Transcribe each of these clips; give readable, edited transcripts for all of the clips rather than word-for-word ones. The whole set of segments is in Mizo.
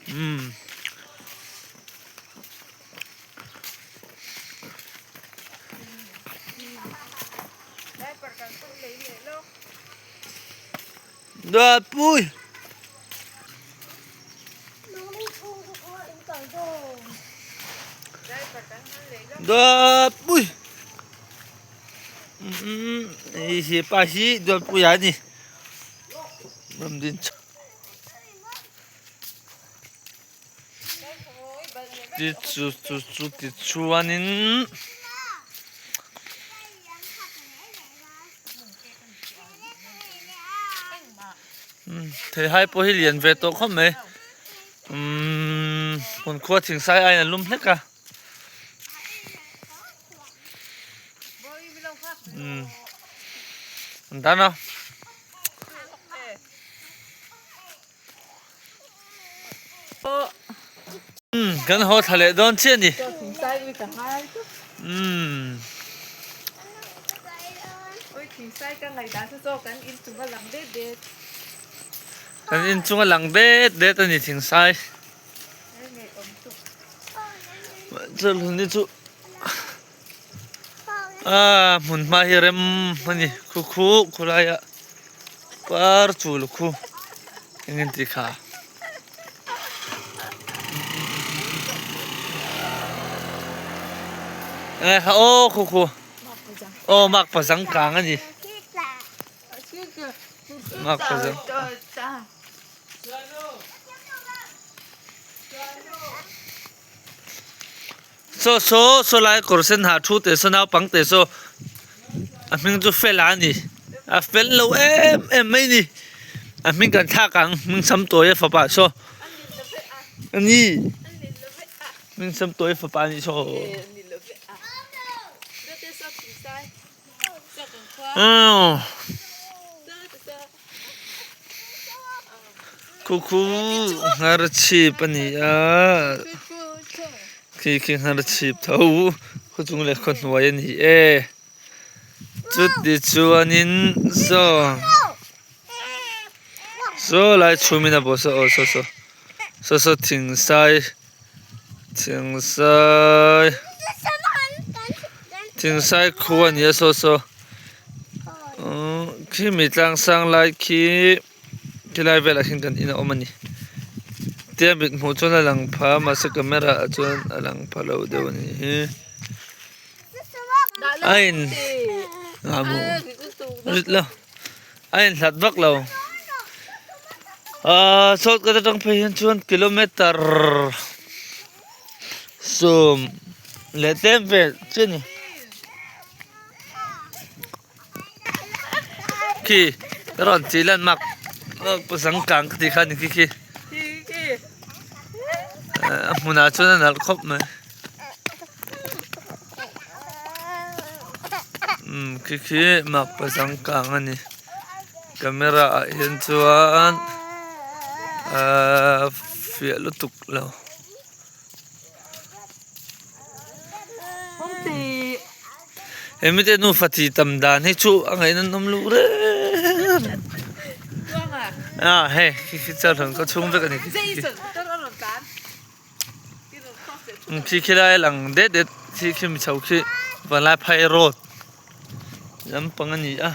Umm. Duatpui. Duatpui. Umm hei hi pa hi Duatpuia a ni. Ramdin Ti chu chu chu ti chuanin theihai pawh hi lian ve tawh khawp mai umm hmun khua thingsai aiin a lum hlek a umm an dan a. Kan haw thla leh dawn chiah a ni. Umm. Kan in chunga lang det det a ni thingsai. Chawlhun hi chu ah hmun hma hi rem a ni khu khu khawlaia par chul khu eng nge tih kha eng kha aw khu khu aw mak pazang kang a ni mak pazang. Saw saw saw lai kawr sen ha thu teh saw naupang teh saw a hming chu fel a ni a fel lo em em mai ni a hming kan thlak ang hming sam tawi a fapa saw a ni hming sam tawi a fapa a nih saw umm. Khu khu nghar chhip a ni a khi khi nghar chhip tho khaw chung leh khaw hnuai a ni e chuti chuanin saw saw lai chhumin a bawh saw aw saw saw saw saw thing sai thing sai thing sai khu a ni a saw saw uhh khimi tlang sang lai khi. Khilai velah hian kan in a awm a ni tia mit hmuh chuan a lang pha a mahse camera ah chuan a lang pha lo deuh a nih hi a in ah maw rit lo a in hlat vak lo ahh sawt ka atang phei hian chuan kilometer sawm leh tlem vel chiah a ni. Khi ka rawn tih lan mak pasang kang ka tih kha ni khi khi a hmunah chuan a nalh khawp mai umm khi khi mak pasang kang a ni camera ah hian chuan ahh fiah lutuk lo. He mite nufa chi tam dan hi chu a ngaih nan awm luh reng a hei khi khi chuan rawn khaw chhung vek a ni khi khi khi lai a lang det det khi khi mi chho khi Vanlaiphai road lampang a ni a.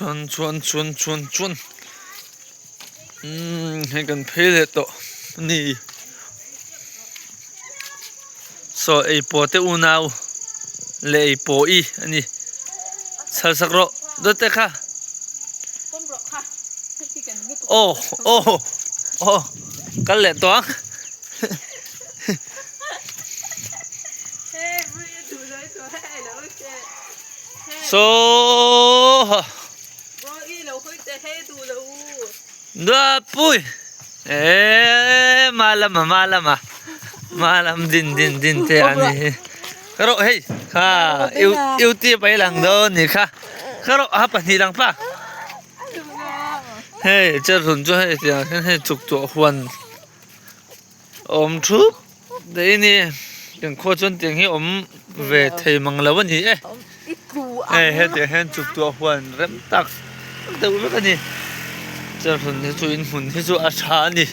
Chuan chuan chuan chuan chuan umm hei kan phei leh tawh a ni saw ei pawh te unau leh ei pawh i a ni chhal sak rawh dawt te kha aw aw aw kal leh tawh ang. Saw Duapui. Eee malama malama malam din din din te a ni hi ka rawh hei kha u te pai lang dawn ni kha ka rawh ha pahnih lang pa hei cherhlun chu hei tiang hian hei chuk tuah huan awm thup daih a ni kan khua chuan tiang hi awm ve thei mang lo a ni e hei hetiang hian chuk tuah huan rem tak deuh vek a ni cherhlun hi chu in hmun hi chu a tha a ni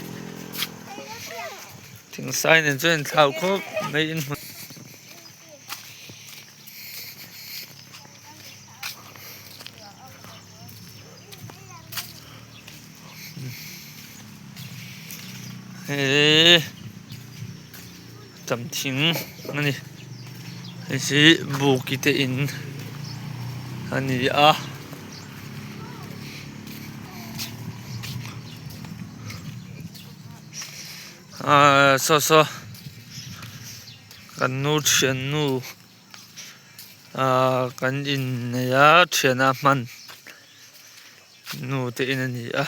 thingsai nen chuan inthlau khawp mai in hmun. Hei tam thing a ni hei hi buki te in a ni a. Ahh saw saw kan nu thiannu. Ahh kan inneih a thiana hman nu te in a ni a.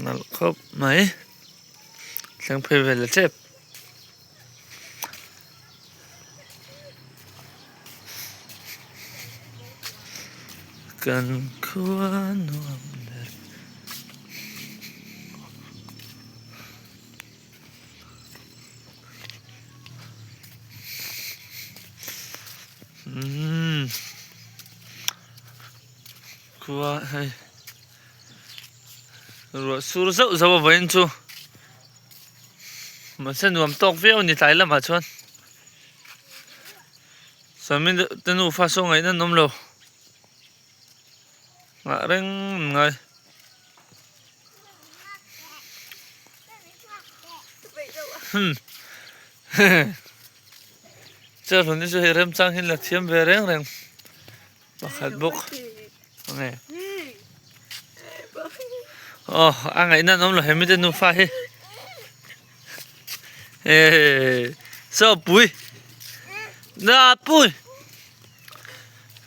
Nalh khawp mai thleng phei vel la tep. Kan khua nuam ber. Umm khua hei ruah sur zauh zauh a vawiin chu. Mahse nuam tawk viau a ni tlai lamah chuan Sawmi te nufa saw ngaihna an awm lo nghah reng an ngai. Hmm Cherhlun hi chu hei remchang hi la thiam ve reng reng pakhat bawk enge aw a ngaihna an awm lo hemi te nufa hi eh saw pui Nuapui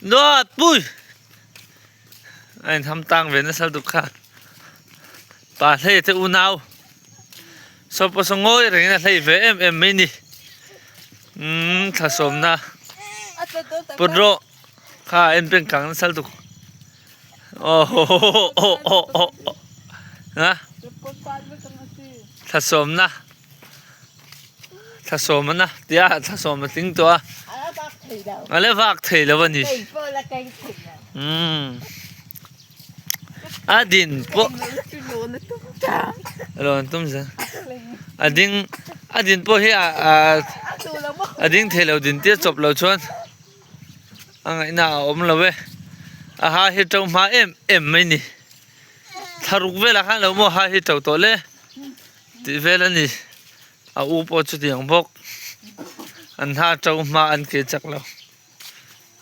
Nuapui a inham tang ve nasa lutuk kha pa hlei te unau saw pawh saw ngawi rengin a hlei ve em em mai ni umm thla sawmna put rawh kha a en peng kang nasa lutuk aw haw haw haw haw haw a thla sawmna. Thla sawm a na tia thla sawm a tling tawh a. A la vak thei lo a ni. Umm a din pawh rawn tum zel a ding a din pawh hi a a ding thei lo din tir chawp lo chuan a ngaihna a awm lo e a ha hi to hma em em mai ni thla ruk velah khan lo maw ha hi to tawh le. Tih vel a ni. A u pawh chutiang bawk. An hna to hma an ke chak lo.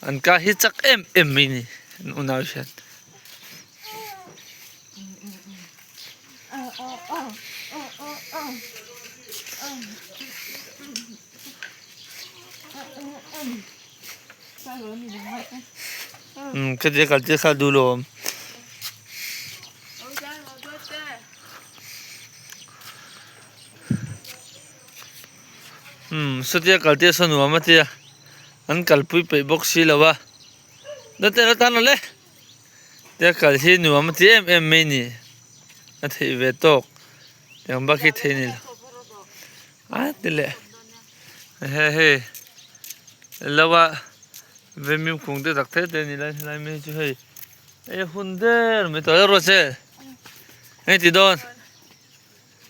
An ka hi chak em em mai ni an unau hian. Umm khatia kal te kha duh lo awm. Umm satia kal te saw nuam a tia an kalpui peih bawk si lo a nate la tan le tia kal hi nuam a ti em em mai ni a theih ve tawk tiang bak hi theih a ni lo a ti leh he hei lo a vemim kung te tak te te a ni lai helai mai chu hei. Hei hun der mai tawh rawh se hei ti dawn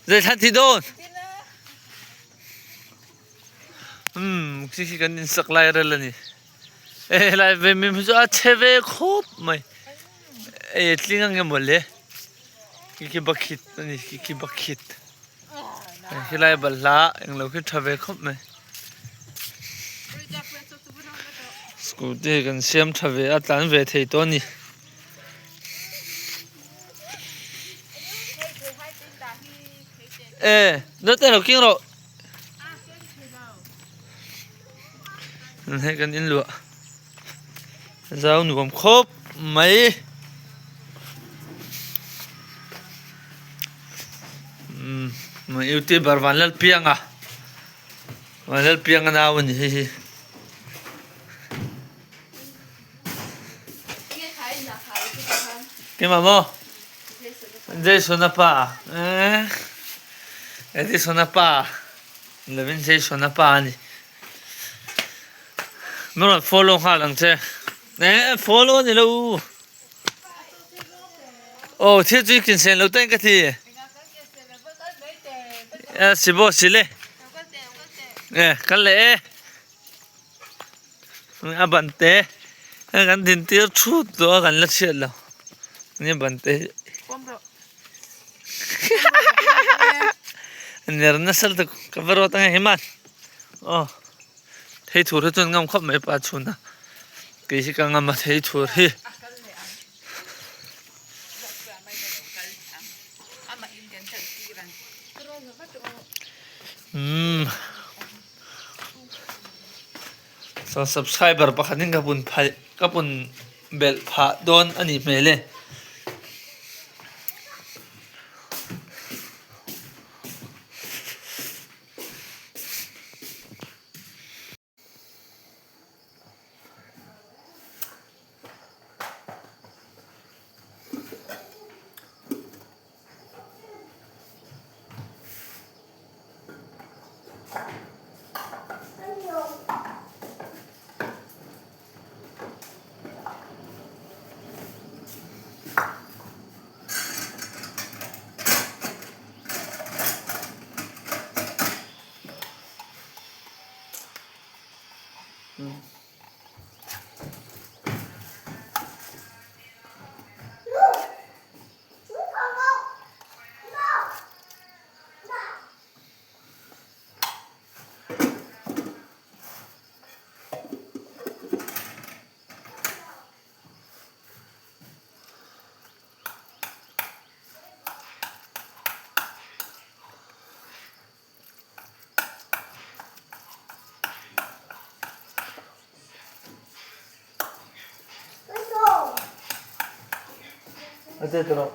zai thlan ti dawn umm khi khi kan insak lai rel a ni hei helai ve mi chu a chhe ve khawp mai hei a tling ang emaw le khi khi bakhit a ni khi khi bakhit helai balhla englo khi tha ve khawp mai scooty kan siam tha ve a tlan ve thei tawh a ni. E dawt elo king rawh hei kan in luah. Zau nuam khawp mai. Umm youtuber Vanlalpianga Vanlalpianga nau a ni hei hi. Keimah maw? Jason-a pa eh Edison-a pa lovin Jason-a pa a ni. Min rawn follow nghal ang che. Eh follow a ni lo. Aw thil chu i kinsen lo ta in ka ti. Eh si bo si le. Eh kal leh e. A ban te kan din tir thut tawh a kan la chhiat lo. Ni ban te hi. Ner nasa lutuk ka va rawt ange hi man. Aw. Thei thur hi chuan ngam khawp mai pa chhun a kei hi ka ngam a thei thur hi. Umm chuan subscriber pakhat in ka pun phal ka pun belh phah dawn a nih hmel e. A che tawh rawh.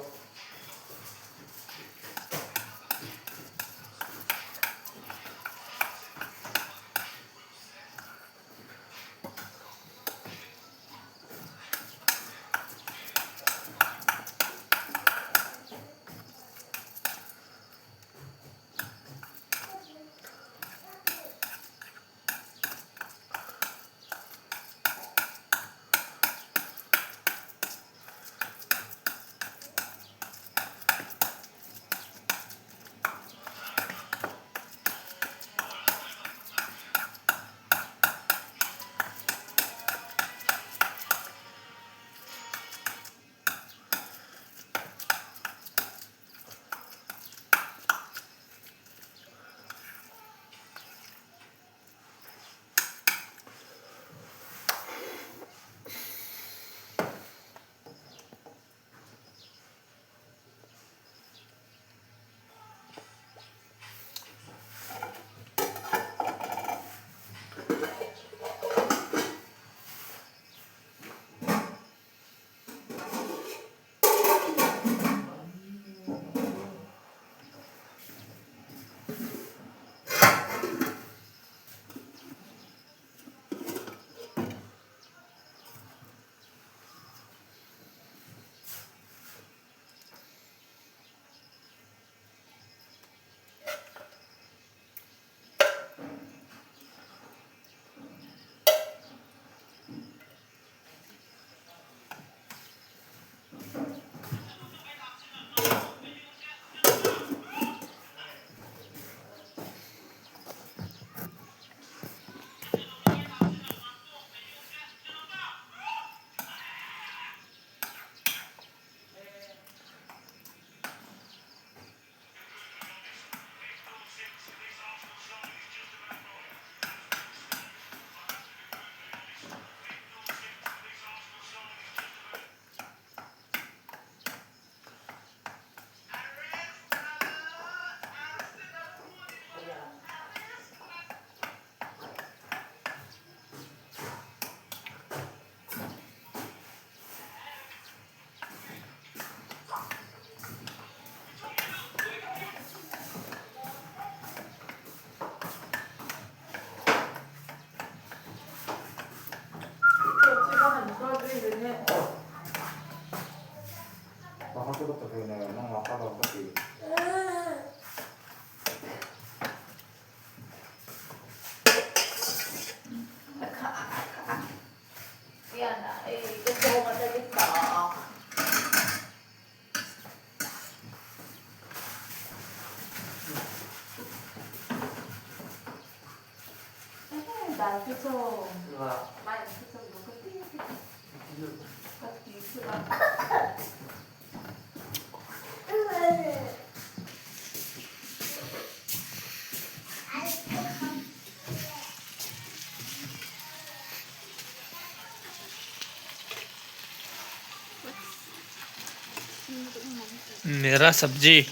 Mera sabji.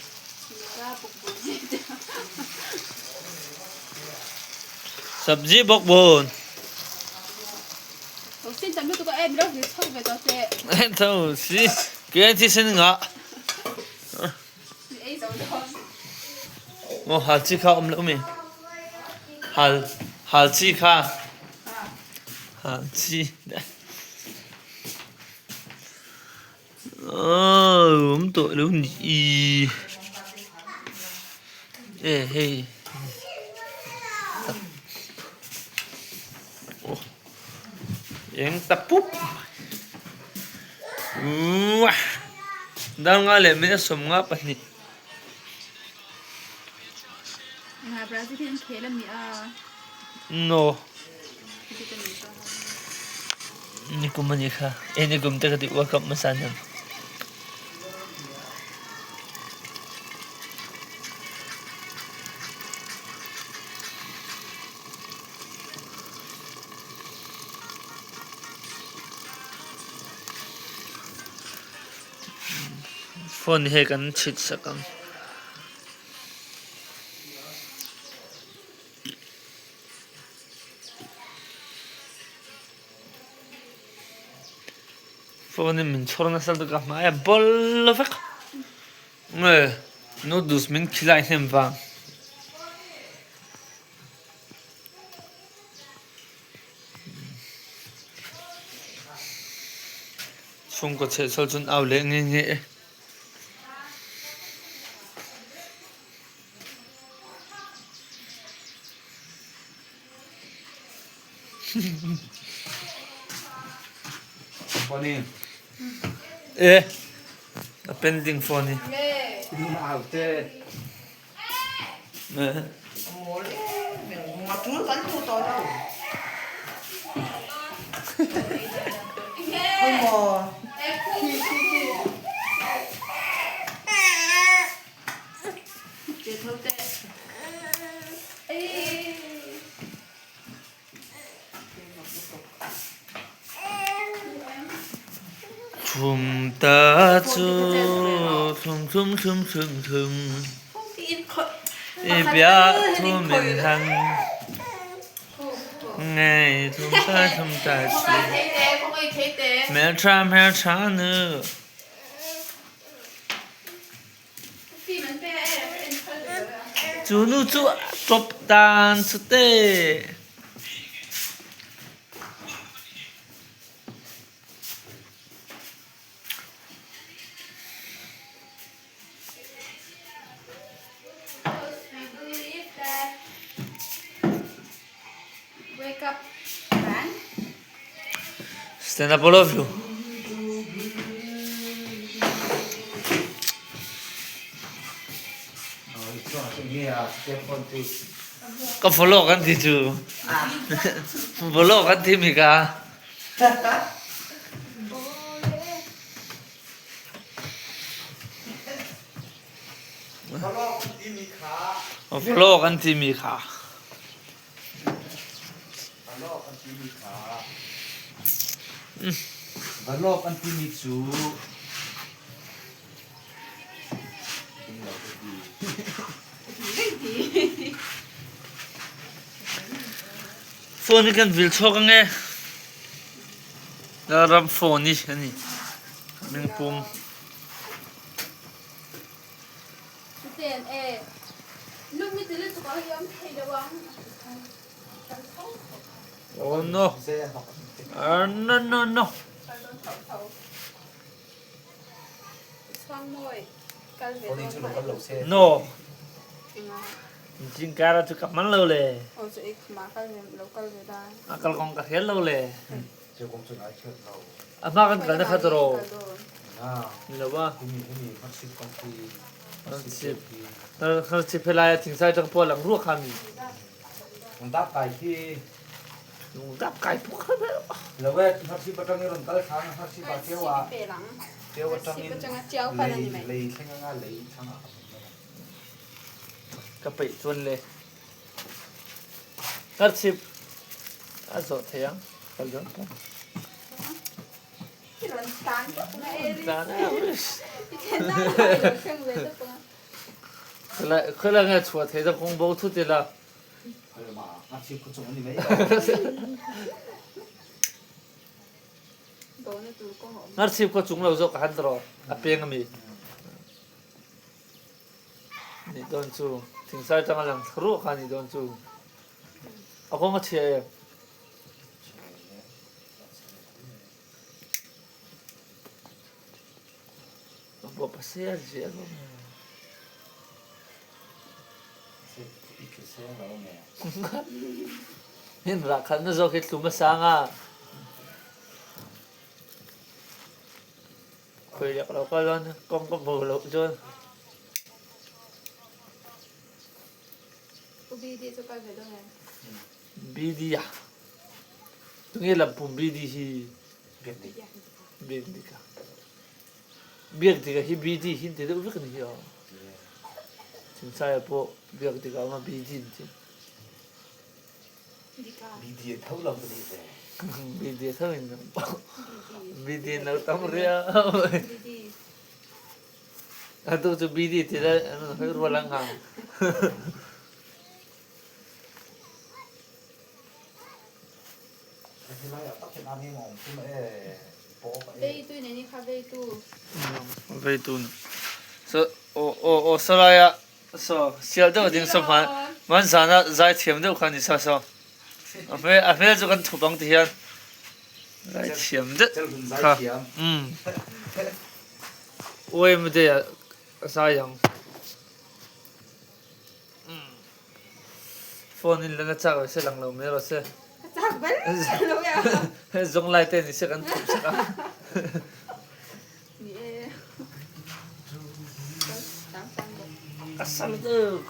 Sabji bawkbawn. Tho si kian thi sen nga. Mo hal chi kha om lo mi. Hal hal chi kha. Hal chi. Aww awm tawh lo ni e hei eng ta pup uah dar nga leh minute 52. No. Nikum a nih kha. E nikum te ka ti World Cup hmasa hnem. Phone hi kan chhit sak ang. Phone in min chhawr nasa lutuk a hmai a bawl vek nge noodles min khilai hnem vang. Chhungkaw chhehchhawl chuan au leh nge nge e. E a pending phone hi. Thum ta chu thum thum thum thum thum i bia thum in han ngei thum ta thum ta chu hmelṭha hmelṭha nu. Cu nu cu a ṭop dan cu teh. Stand up all of you. Ka follow kan ti cu. Follow kan ti mi ka. Follow kan ti mi kha. Valawk an timi cu Phone hi kan vil chuak ange. Ram phone hi ani. Mingpum. Oh no. No no no. No. Jingkara chu ka man lo le. A kal kong ka hriat lo le. A hma kan kal na kha taro. Ni lo ba. Hnarchip helai a thingsai tang pawl ang ruak kha mi. Lungdap kai khi. Lungdap kai puk kha be. Lo e, hnarchip atang i ron kal thang, hnarchip ah tiau ah. Tiau atang in lei lei thleng anga lei thlang ah ka Ka peih chuan le. Hnarchip a zawh thei ang. Kal dawn kan. Khawilai nge chuah thei dah kawng bo thut ila. Hnarchip kha chung lo zawk ka han tawh a peng ami. Nih dawn cu thingsai tang a lang thluruah kha nih dawn cu. A kong a chia em? Bawipa saya zia lo Hin ra khan na zawk hi tlum a sang a. Khoi lek lo ka lon kong ka bo lo cun. BD ah. Tunge lampum BD hi Biak dika. Biak dika hi BD hin ti deuh vek ni hi aw. Thingsai pawh biak dika ma BD in ti. BD tho lo ni ve. BD tho in BD lo tam ria. Atu cu BD ti le hoi rual ang hang. Veitu so aw aw salai ah so sial deuh ding so hman hman zan ah zaithiam deuh kha ni sa so a hmel a hmel cu kan thup ang ti hian zaithiam deuh kha um uai made ah a zai ang. Phone in le na cak ve seh lang lo mi rawh seh. Cak bal lo ya. Zung lai te nih seh kan thup sak ah. Ni e. Ka sal tuk.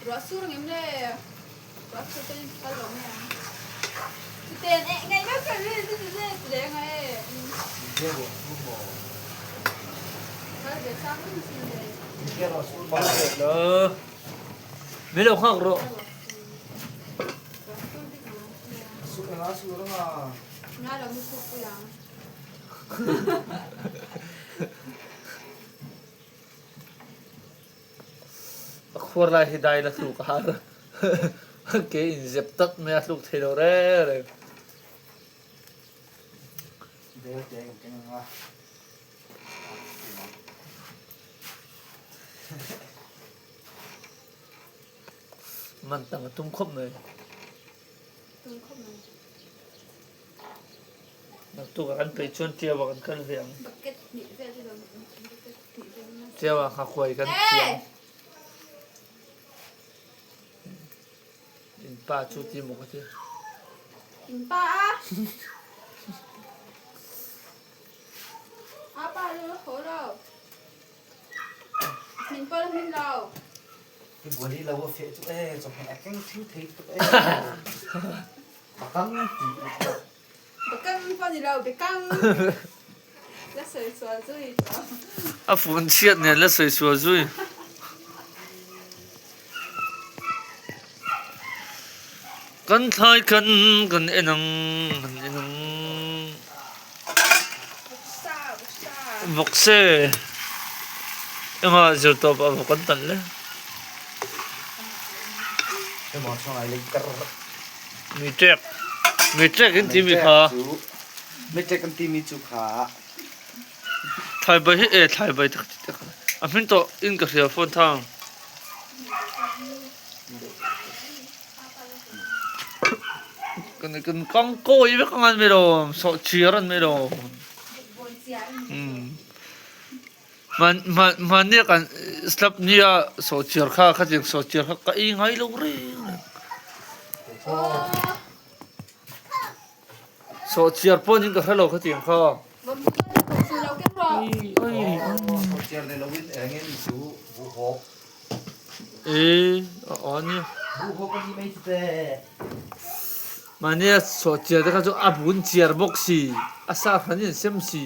Ruah sur ngem le. Ruah sur ten kal lo me. Ten e ngai ma ka le le le le ngai. Mi lo hngak rawh. A khuar lai hi dai la tluk a har. Ke in zep tak me a tluk thei lo reng reng. Man tang a tum khop mai. Naktuk ah kan pei chuan ṭio ah kan kal ve ang. Ṭio ah ngakhuai kan thiam. Innpa cu ti maw ka ti. Innpa ah. Apa lu ho lo. Min pa min lo. Hi buali lo a fe cu e chawhmeh a keng thing thei tuk e. Bakang ti Bakang pa ni lo bekang. La soi sual zui. A fun chiat nen la soi sual zui. Kan thlai kan kan en ang kan en ang. Vawkse enga zirtawp ah vawk an talh le. Mi ṭek mi ṭek in timi kha. Mi ṭek an timi cu kha. Thlaibai hi e thlaibai tak tak a hmin tawh in ka hria fawn thang. Kan kan kang kawi vek ang an mi lawm sawhchiar an mi lawm. Hmanni a kan slap nia sawhchiar kha khatiang sawhchiar kha ka ei ngai lo reng reng. Sawhchiar pawh niin ka hre lo khatiang kha. E a aw nia. Mahnia sawhchiar te kha chu a bun chiar bawk si, a sa hran in an sem si.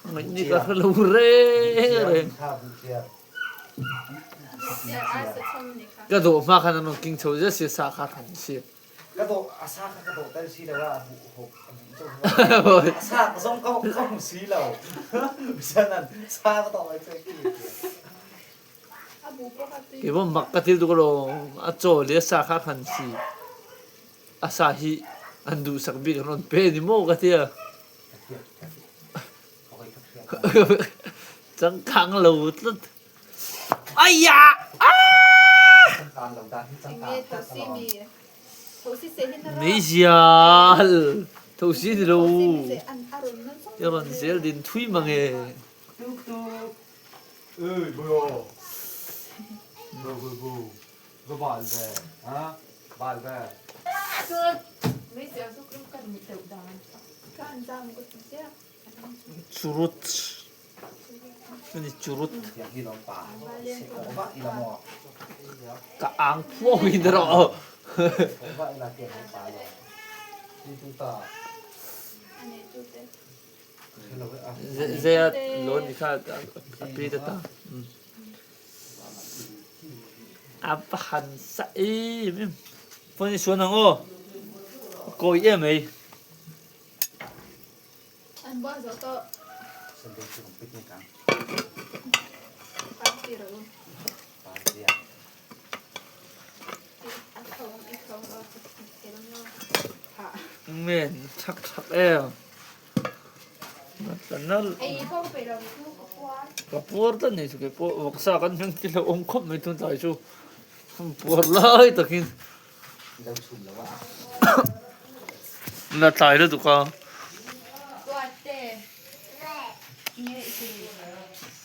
Ngaihni ka hre lo reng reng. Ka dawh hma khan an rawn king chho zet si, sa kha hran si. Ka dawh a sa kha ka dawh tel si lo a, a buh hawk a buh chauh kha. A sa ka zong ka ka hmu si lo. Sanan sa ka dawh lai che ki. Kei pawh mak ka thil tuk alawm. A chaw le a sa kha hran si. A sa hi an duhsak bik an rawn pe ni maw ka tia. Changkang lo tlat. Aiya! Meizial! Thosi ni lo. I rawn zel din thui mang e. Churut. Ani churut. Ka ang phuau in rawh. Zeia lawn ni kha a pi ta ta. A va han sa em em. Phone i suan ang aw. A kawi em mai. An bual zo tawh. Men thak thak em. Ka puar ta ni chu keipawh vawksa kan hming ti hlauhawm khawp mai tun tlai chu puar lai takin la tlai lutuk a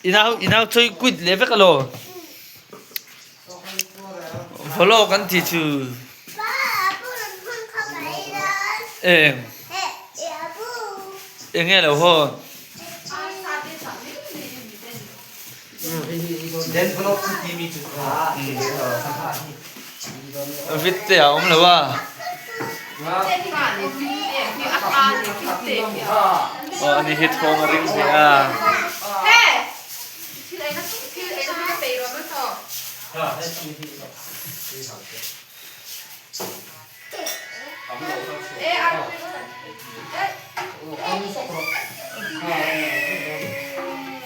i nau i nau chawi quit leh vek alo follow kan tih chu eng eng nge lo haw. Vit te a awm lo a. Aw ani hi thawng a ring ve a.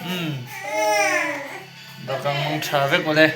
Umm. Bakang mangtha vek mawle.